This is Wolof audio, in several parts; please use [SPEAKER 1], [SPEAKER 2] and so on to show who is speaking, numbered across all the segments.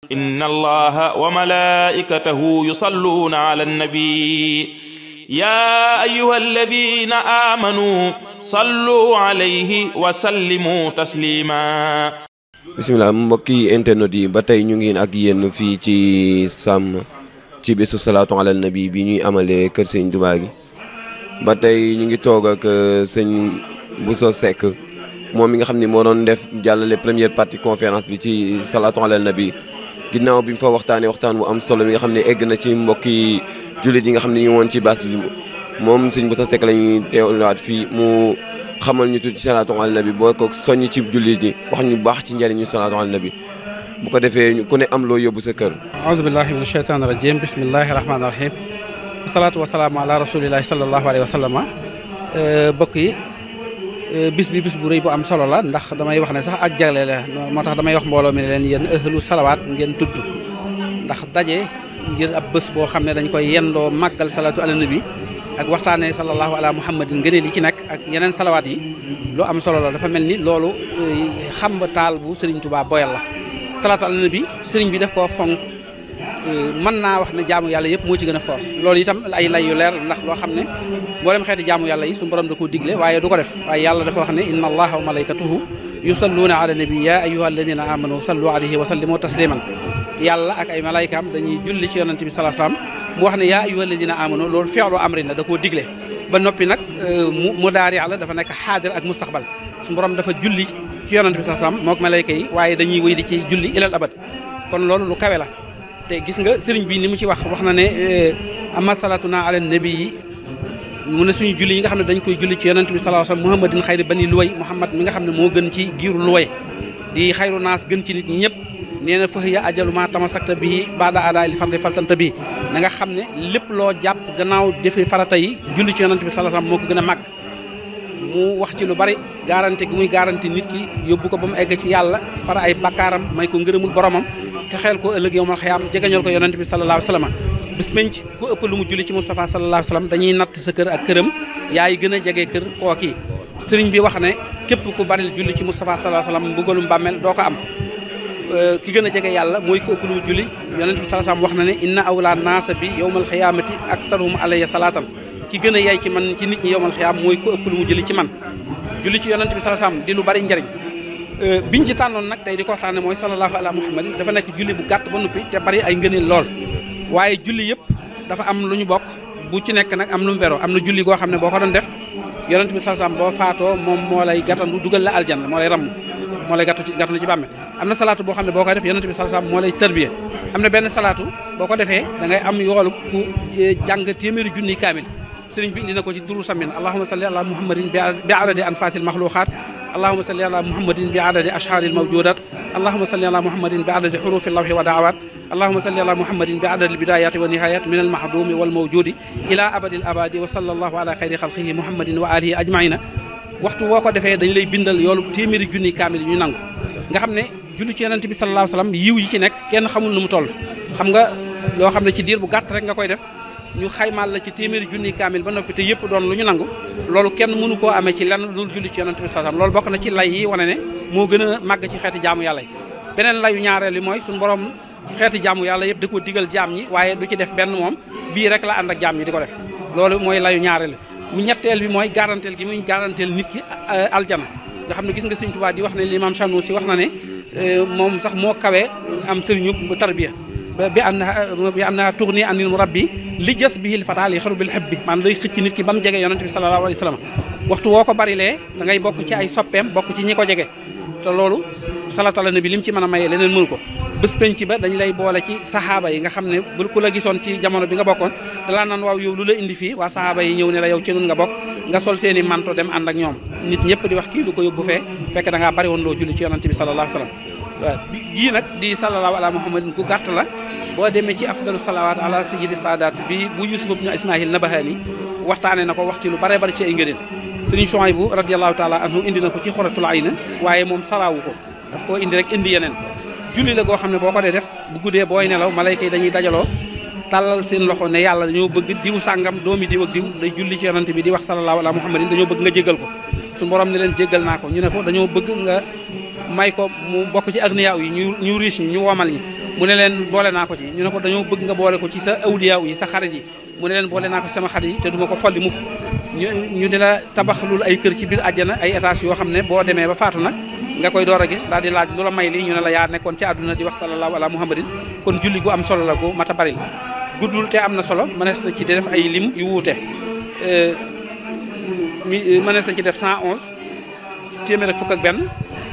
[SPEAKER 1] inna allaha wa malaikatahu yusalluna ala annabi ya ayyuha alladhina amanu sallu alayhi wa sallimu taslima.
[SPEAKER 2] bismillah mbokki internet yi ba tey ñu ngi ak yéen fii ci Sam ci bésu salaatu ala nabi bi ñuy amalee kër sëñ Touba gi ba tey ñu ngi toog ak sëñ Bousso Seck moom mi nga xam ni moo doon def jàllale première partie conférence bi ci salaatu ala nabi ginnaaw bi mu fa waxtaanee waxtaan bu am solo mi nga xam ne egg na ci mbokki jullit yi nga xam ne ñu woon ci baas bi moom sëñ Bousso Seck la ñuy teewlaat fii mu xamal ñu tuuti salaatu ala nabi boo ko soññ ci jullit ñi wax ñu baax ci njëriñu salaatu ala nabi bu ko defee ku ne am loo yóbbu sa kër.
[SPEAKER 3] aouzu billahi min asheytaani rajim bismillahi rahmaani rahim wasalaatu wasalaamu ala rasulillahi sallallahu alayhi wa sallam. bokk yi bis bi bis bu rëy bu am solo la ndax damay wax ne sax ak jagle la moo tax damay wax mbooloo mi ne leen yéen ahlu salawaat ngeen tudd ndax daje ngir ab bés boo xam ne dañ koy yendoo màggal salaatu ala nabi ak waxtaanee sallallahu ala muhammadin ngëneel yi ci nekk ak yeneen salawaat yi lu am solo la dafa mel ni loolu xam ba taal bu Serigne Touba boyal la. salaatu ala nabi Serigne bi def koo fonk mën naa wax ne jaamu yàlla yëpp moo ci gën a foor loolu itam ay lay yu leer ndax loo xam ne mboolem xeeti jaamu yàlla yi suñu borom da koo digle waaye du ko def waaye yàlla dafa wax ne inna allaha wa malaikatuhu yusalluuna ala nabi ya ayyuha alladina amanu sallu alayhi wa sallimu tasliman yàlla ak ay malaaykaam dañuy julli ci yonante bi salaa salaam mu wax ne yaa ayyuha alladina amanu loolu fi'lu amrin la da koo digle ba noppi nag mu daari la dafa nekk xaadir ak mustaqbal suñu borom dafa julli ci yonante bi salaa salaam mook malayka yi waaye dañuy wéy di ci julli ilal abad kon loolu lu kawe la te gis nga sëriñ bi ni mu ci wax na ne amma salatuna ala nabi yi mu ne suñu julli yi nga xam ne dañ koy julli ci yonent bi sallallahu alayhi wasallam muhammadin xayri bani luway muhammad mi nga xam ne moo gën ci giiru luway di xayru naas gën ci nit ñi ñëpp nee na fahiya ajalu ma tamasakta bihi baada ada il fardi faltanta bi na nga xam ne lépp loo jàpp gannaaw defi farata yi julli ci yonent bi sallallahu alayhi wasallam moo ko gën a màgg mu wax ci lu bari garanti gi muy garanti nit ki yóbbu ko ba mu egg ci yàlla fara ay bakkaaram may ko ngërëmul boromam te xeel ko ëllëg yowmal xiyaam jegeñal ko yonent bi sallallahu alayhi wasallam bis penc ku ëpp lu mu julli ci Moustapha sallallahu alayhi wasallam dañuy natt sa kër ak këram yaay gën a jege kër kookii sëriñ bi wax ne képp ku bari julli ci Moustapha sallallahu alayhi wasallam mbugalum bàmmeel doo ko am ki gën a jege yàlla mooy ku ëpp lu mu julli yonent bi sallallahu alayhi wasallam wax na ne inna awla naasa bi yowmal xiyaamati aksaruhum alayya salaatan ki gën a yay ci man ci nit ñi yowmal xiyaam mooy ku ëpp lu mu julli ci man julli ci yonent bi sallallahu alayhi wasallam di lu bari njariñ biñ ci tànnoon nag tey di ko waxtaane mooy sallallahu ala muhammadin dafa nekk julli bu gàtt ba noppi te bari ay ngëneel lool waaye julli yëpp dafa am lu ñu bokk bu ci nekk nag am lu mu beroo am na julli goo xam ne boo ko doon def yonent bi sallallahu alayhi wasallam boo faatoo moom moo lay gàttandu dugal la aljanna moo lay ramm moo lay gàttandu ci bàmme am na salaatu boo xam ne boo koy def yonent bi sallallahu alayhi wasallam moo lay tarbiya am na benn salaatu boo ko defee da ngay am yoolu ku jàng téeméeri junni kaamil sëriñ bi indi na ko ci duru samin allahumma salli ala muhammadin bi adadi anfasil maxluqaat allahumma salli ala muhammadin bi adadi ashharil mawjudat allahumma salli ala muhammadin bi adadi xurufi lawhi wa daawat allahumma salli ala muhammadin bi adadi albidayati wa nihayat min almahdumi walmawjudi ila abadil abadi wa sallallahu ala xayri xalqihi muhammadin wa alihi ajmaina waxtu woo ko defee dañ lay bindal yoolu téeméeri junni kaamil yi ñu nangu nga xam ne julli ci yonent bi sallallahu alayhi wasallam yiw yi ci nekk kenn xamul nu mu toll xam nga loo xam ne ci diir bu gàtt rek nga koy def ñu xaymaal la ci téeméeri junni kaamil ba noppi te yëpp doon lu ñu nangu loolu kenn mënu koo amee ci lenn lu julli ci yonent bi sallallahu alayhi wasallam loolu bokk na ci lay yi wane ne moo gën a màgg ci xeeti jaamu yàlla yi beneen layu ñaareel yi mooy suñu borom ci xeeti jaamu yàlla yëpp da ko digal jaam ñi waaye du ci def benn moom bii rek la ànd ak jaam ñi di ko def loolu mooy layu ñaareel bu ñetteel bi mooy garanteel gi muy garanteel nit ki aljana nga xam ne gis nga Sëriñ Tuubaa di wax ne l'imam Sanusi wax na ne moom sax moo kawee am sëriñu tarbiya bi anna tourni anil murabbi li jës bihil fataali xaru bil xeb bi maanaam day xëcc nit ki ba mu jege yonent bi sallallahu alayhi wasallam waxtu woo ko barilee da ngay bokk ci ay soppeem bokk ci ñi ko jege te loolu salaatu ala nabi lim ci mën a maye leneen mënu ko bés penc ba dañ lay boole ci sahaaba yi nga xam ne bu ku la gisoon ci jamono bi nga bokkoon dalaa naan waaw yow lu la indi fii waa sahaaba yi ñëw ne la yow ci nun nga bokk nga sol seeni manto dem ànd ak ñoom nit ñëpp di wax kii lu ko yóbbu fee fekk da ngaa bari woon loo julli ci yonent bi sallallahu alayhi wasallam waaw yii nag di sallallahu ala muhammadin ku gàtt la boo demee ci afdalu salawaat ala sayyidi saadaat bi bu Yusuf ibn Ismaahil Nabahani waxtaane na ko wax ci lu bare bari ci ay ngëneel sëriñ Suhaybu radiyallahu taala anhu indi na ko ci xoratul ayna waaye moom saraawu ko daf koo indi rek indi yeneen julli la goo xam ne boo ko dee def bu guddee booy nelaw malayka yi dañuy dajaloo tàllal seen loxo ne yàlla dañoo bëgg diw sàngam doomi diw ak diw day julli ci yonante bi di wax sallallahu ala muhammadin dañoo bëgg nga jéggal ko suñu borom ne leen jéggal naa ko ñu ne ko dañoo bëgg nga may ko mu bokk ci agniyaa yi ñu riche ñi ñu womal ñi mu ne leen boole naa ko ci ñu ne ko dañoo bëgg nga boole ko ci sa awliya yi sa xarit yi mu ne leen boole naa ko ci sama xarit yi te duma ko folli mukk ñu di la tabaxlul ay kër ci biir àjjana ay étage yoo xam ne boo demee ba faatu nag nga koy door a gis daal di laaj lu la may lii ñu ne la yaa nekkoon ci àdduna di wax sallallahu ala muhammadin kon julli gu am solo la gu mat a bari guddul te am na solo mënees na ci di def ay lim yu wuute mënees na ci def 111 téeméer ak fukk ak benn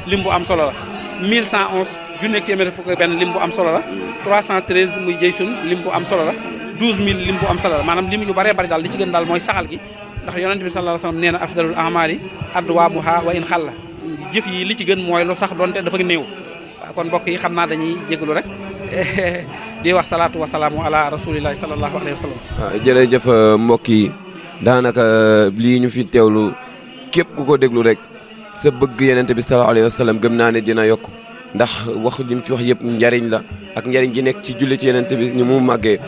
[SPEAKER 3] lim bu am solo la 1111 junne ak téeméer ak fukk ak benn lim bu am solo la 313 muy jeysun lim bu am solo la 12000 lim bu am solo la maanaam lim yu bëree bëri daal li ci gën daal mooy saxal gi ndax yonent bi sallallahu alayhi wasallam nee na afdalul a'mali adwamuha wa in xalla jëf yi li ci gën mooy lu sax doonte dafa néew waaw kon mbokk yi xam naa dañuy jégalu rek di wax salaatu wa salaamu ala rasulillahi sallallahu alayhi wa sallam.
[SPEAKER 2] waaw jërëjëf mbokk yi daanaka lii ñu fi teewlu képp ku ko déglu rek sa bëgg yenente bi sallallahu alayhi wa sallam gëm naa ne dina yokk ndax wax li mu ci wax yëpp njariñ la ak njariñ gi nekk ci julli ci yenente bi ñu mu màggee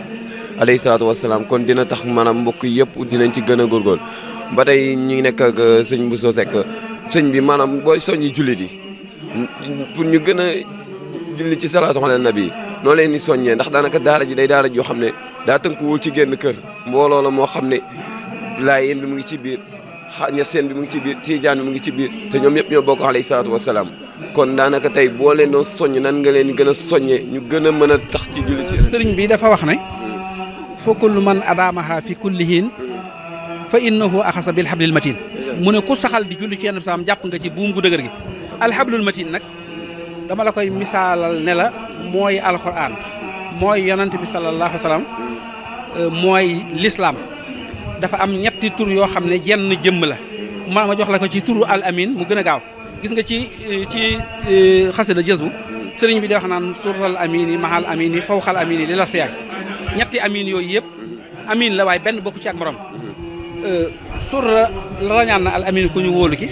[SPEAKER 2] alayhi salaatu wa salaam kon dina tax maanaam mbokk yëpp dinañ ci gën a góorgóorlu ba tey ñu ngi nekk ak sëñ Bousso Seck sëñ bi maanaam booy soññi jullit yi pour ñu gën a julli ci salaatu ala nabi noonu leen di soññee ndax daanaka daara ji day daara joo xam ne daa tënkuwul ci génn kër mbooloo la moo xam ne laayeen bi mu ngi ci biir ñaseen bi mu ngi ci biir tiijaan bi mu ngi ci biir te ñoom ñëpp ñoo bokk alayhi salaatu wasalaam kon daanaka tey boo leen doon soññ nan nga leen gën a soññee ñu gën a mën a tax ci julli ci
[SPEAKER 3] sëriñ bi dafa wax ne fa kullu man adaamaha fi kulli hiin fa innahu axasa bil hablil matin mu ne ku saxal di julli ci yenn saam jàpp nga ci buum gu dëgër gi alhablul matin nag dama la koy misaalal ne la mooy alquran mooy yonent bi sallallahu alayhi wa sallam mooy l'islam dafa am ñetti tur yoo xam ne jenn jëmm la ma jox la ko ci turu al amin mu gën a gaaw gis nga ci xasida jësbu sëriñ bi di wax naan surral amin yi mahal amin yi fawxal amin yi li la fiyaag ñetti amin yooyu yëpp amin la waaye benn bokku ci ak morom surra rañaan na al amin ku ñu wóolu ki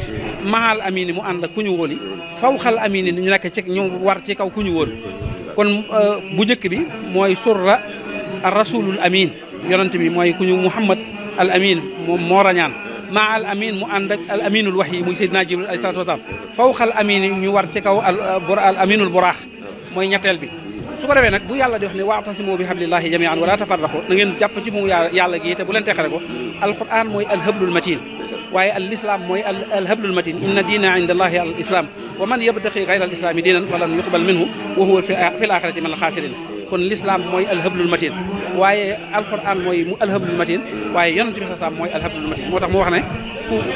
[SPEAKER 3] mahal amin yi mu ànd ak ku ñu wóoli fawxal amin yi ñu nekk ci ñu war ci kaw ku ñu wóolu kon bu njëkk bi mooy surra ar rasulul amin yonent bi mooy ku ñu muhammad al amin moom moo rañaan maa al amin mu ànd ak al aminul wax yi muy seydina jibril alayhi salaatu wasalaam fawxal amin yi ñu war ci kaw al aminul buraax mooy ñetteel bi su ko defee nag bu yàlla di wax ne wa'tasimu bi hablillahi jami'an wala tafarraqu na ngeen jàpp ci mu yàlla gi te bu leen teqale ko alquran mooy alhablul matin waaye al islam mooy alhablul matin inna diina inda allahi al islam wa man yabtaqi ghayra al islami diinan falan yuqbal minhu wa huwa fi l axirati min al xaasirin kon l'islam mooy alhablul matin waaye alquran mooy mu alhablul matin waaye yonent bi sa mooy alhablul matin moo tax mu wax ne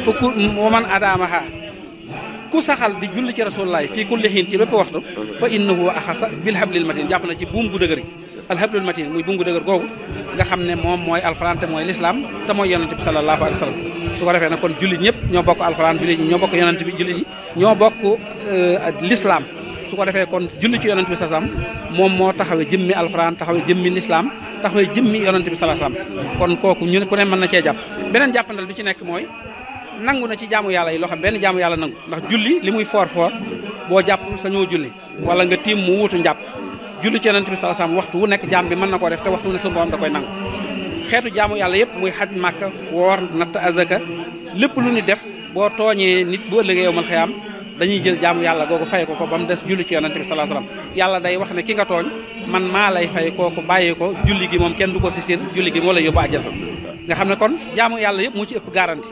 [SPEAKER 3] ku wa man adaamaha ku saxal di julli ci rasulullah fii kulli xiin ci bépp waxtu fa innahu axasa bil hablil matin jàpp na ci buum gu dëgër gi alhablul matin muy buum gu dëgër googu nga xam ne moom mooy alxuraan te mooy lislaam te mooy yonent bi sallallahu alayhi wa sallam su ko defee nag kon jullit ñëpp ñoo bokk alxuraan jullit ñi ñoo bokk yonent bi jullit ñi ñoo bokk lislaam su ko defee kon julli ci yonent bi sallallahu alayhi wa sallam moom moo taxawee jëmmi alxuraan taxawee jëmmi lislaam taxawee jëmmi yonent bi sallallahu alayhi wa sallam kon kooku ñu ku ne mën na cee jàpp beneen jàppandal bi ci nekk mooy nangu na ci jaamu yàlla yi loo xam benn jaamu yàlla nangu ndax julli li muy foor boo jàpp sañoo julli wala nga tiim mu wutu njàpp julli ci yonent bi sallallahu alayhi wasallam waxtu wu nekk jaam bi mën na koo def te waxtu wu ne suñu borom da koy nangu xeetu jaamu yàlla yëpp muy xaj màkka woor natt azaka lépp lu ñu def boo tooñee nit bu ëllëgee yow mal xiyaam dañuy jël jaamu yàlla googu fay ko ba mu des julli ci yonent bi sallallahu alayhi wasallam yàlla day wax ne ki nga tooñ man maa lay fay kooku bàyyi ko julli gi moom kenn du ko si seen julli gi moo lay yóbbu àjjana nga xam ne kon jaamu yàlla yëpp moo ci ëpp garanti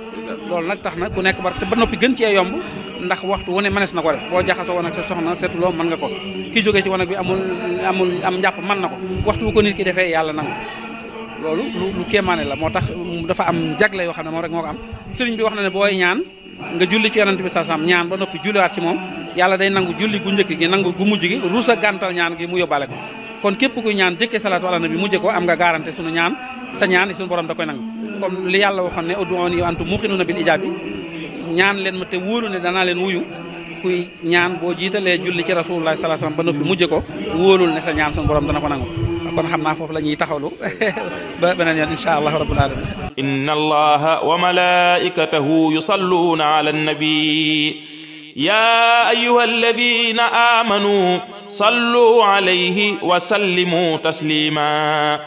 [SPEAKER 3] loolu nag tax na ku nekk te ba noppi gën cee yomb ndax waxtu wu ne mënees na ko def boo jaxasoo woon ak sa soxna seetuloo mën nga ko ki jógee ci wanag bi am njàpp mën na ko waxtu wu ko nit ki defee yàlla nangu loolu lu kéemaane la moo tax dafa am jagle yoo xam ne moom rek moo ko am sëriñ bi wax na ne booy ñaan nga julli ci yonent bi sallallahu alayhi wasallam ñaan ba noppi julliwaat ci moom yàlla day nangu julli gu njëkk gi nangu gu mujj gi ruus a gàntal ñaan gi mu yóbbaale ko kon képp kuy ñaan jëkkee salaatu ala nabi mujjee ko am nga garanté sunu ñaan sa ñaan suñu borom da koy nangu comme li yàlla waxoon ne ud'uuni wa antum muuqinuuna bil ijaabi ñaan leen ma te wóoru ne danaa leen wuyu kuy ñaan boo jiitalee julli ci rasulullah sallallahu alayhi wasallam ba noppi mujjee ko wóolul ne sa ñaan suñu borom dana ko nangu kon xam naa foofu la ñuy taxawlu ba beneen yoon insha allah rabbul alamin
[SPEAKER 1] inna allaha wa malaikatahu yusalluna ala nabi ya ayyuha alladhina amanu sallu alayhi wa sallimu taslima